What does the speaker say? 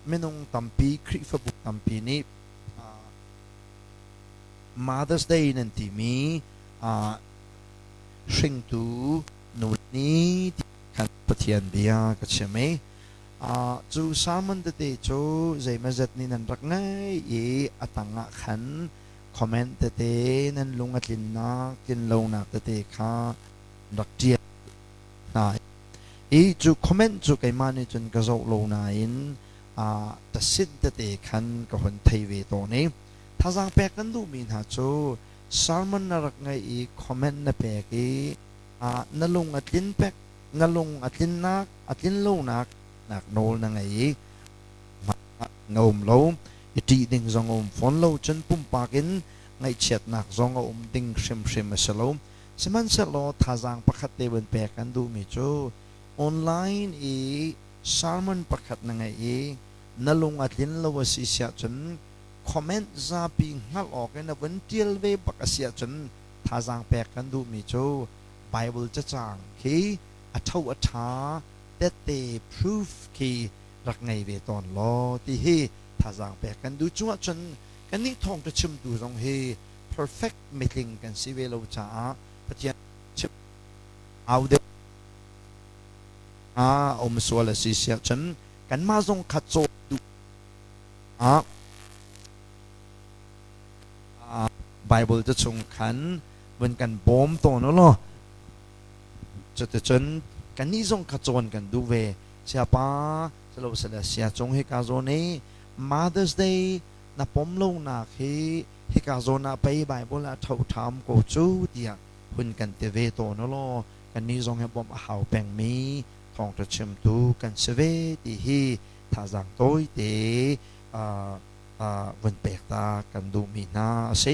Minung tampi, Khrihfabu tampi nih Mother's Day nan timi hringtu nu ni ti khan Pathian bia ka chim i cu sermon tete cu zeimazet nih nan rak ngaih i a tangah khan comment tete nan lung a tlinnak tlinlonak tete kha rak ṭial hna i cu comment cu keimah nih cun ka zoh lo nain tasin tete khan ka hun thei ve tawn i thazaang pek kan duhmi hna cu sermon na rak ngaih i comment na pek i na lung a tlin pek na lung a tlinnak a tlin lonak nak nawl na ngei i na um lo i ṭih ding zong a um fawn lo. Cun pumpak in ngaihchiatnak zong a um ding hrimhrim a si lo. Sihmanhsehlaw thazaang pakhat te vun pek kan duhmi cu online i sermon pakhat na ngeih i na lung a tlin lo a si siah cun comment zapi hngalh awk in a vun ṭial ve bak a si ahcun thazaang pek kan duhmi cu Bible cacang khi a tho a ṭha tette proof khi rak ngei ve tawn law ti hi thazaang pek kan duh. Cu ahcun kannih thawngṭha chimtu zong hi perfect mitling kan si ve lo caah Pathian chim au deuh a um sual a si siah cun kanmah zong kha cawn duh ah Bible te chung khan vun kan bawm tawn u law cuticun kannih zong kha cawn kan duh ve. Siapa silo sile sia cung hika zawn i Mother's Day na pom lonak hi hika zawn ah pei Bible ah tho ṭham ko cu tiah hun kan ti ve tawn u law kannih zong hi bawmh a hau pengmi thawngṭha chimtu kan si ve ti hi thazaang tawite vun pek ta kan duhmi hna a si.